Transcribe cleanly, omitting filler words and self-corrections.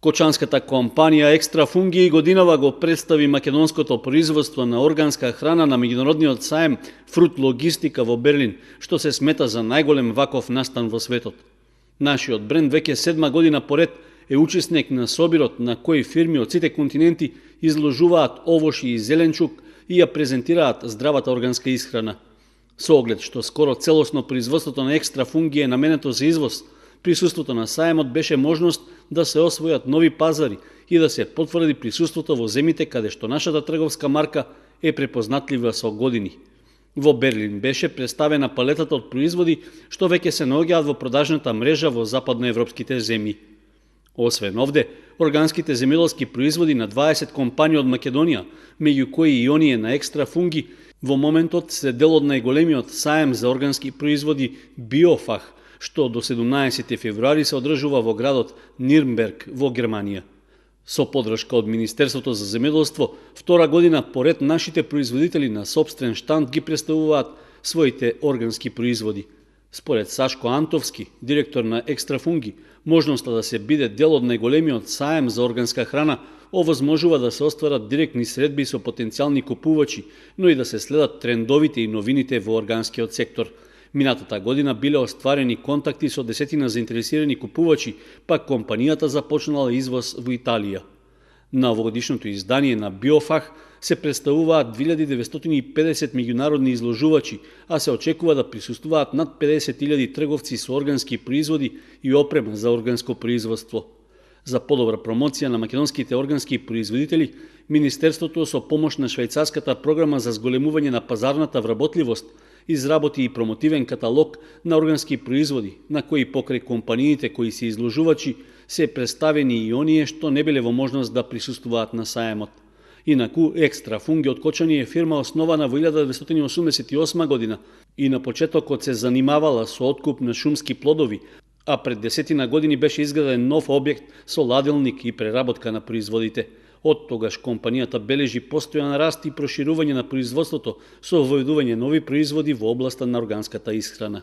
Кочанската компанија Екстра Фунги годинава го представи македонското производство на органска храна на меѓународниот саем Фрут Логистика во Берлин, што се смета за најголем ваков настан во светот. Нашиот бренд веќе 7 година поред е учесник на собирот на кои фирми од сите континенти изложуваат овошји и зеленчук и ја презентираат здравата органска исхрана. Со оглед што скоро целосно производството на Екстра Фунги е наменето за извоз, присуството на саемот беше можност да се освојат нови пазари и да се потврди присуството во земите каде што нашата трговска марка е препознатлива со години. Во Берлин беше представена палетата од производи што веќе се наоѓаат во продажната мрежа во западноевропските земји. Освен овде, органските земјоделски производи на 20 компании од Македонија, меѓу кои и оние на Екстра Фунги, во моментот се дел од најголемиот саем за органски производи Биофах, што до 17 февруари се одржува во градот Нирнберг во Германија. Со подршка од Министерството за земјоделство, втора година поред нашите производители на сопствен штанд ги представуваат своите органски производи. Според Сашко Антовски, директор на Екстра Фунги, можноста да се биде дел од најголемиот саем за органска храна овозможува да се остварат директни средби со потенцијални купувачи, но и да се следат трендовите и новините во органскиот сектор. Минатата година биле остварени контакти со десетина заинтересирани купувачи, пак компанијата започнала извоз во Италија. На овогодишното издание на Биофах се представуваат 2950 меѓународни изложувачи, а се очекува да присуствуваат над 50.000 трговци со органски производи и опрема за органско производство. За подобра промоција на македонските органски производители, Министерството со помош на швајцарската програма за зголемување на пазарната вработливост изработи и промотивен каталог на органски производи, на кои покрај компаниите кои се изложувачи се представени и оние што не биле во можност да присуствуваат на саемот. Инаку, Екстра Фунги од Кочани е фирма основана во 1988 година и на почетокот се занимавала со откуп на шумски плодови, а пред 10 години беше изграден нов објект со ладилник и преработка на производите. Од тогаш компанијата бележи постојан раст и проширување на производството со воведување нови производи во областа на органската исхрана.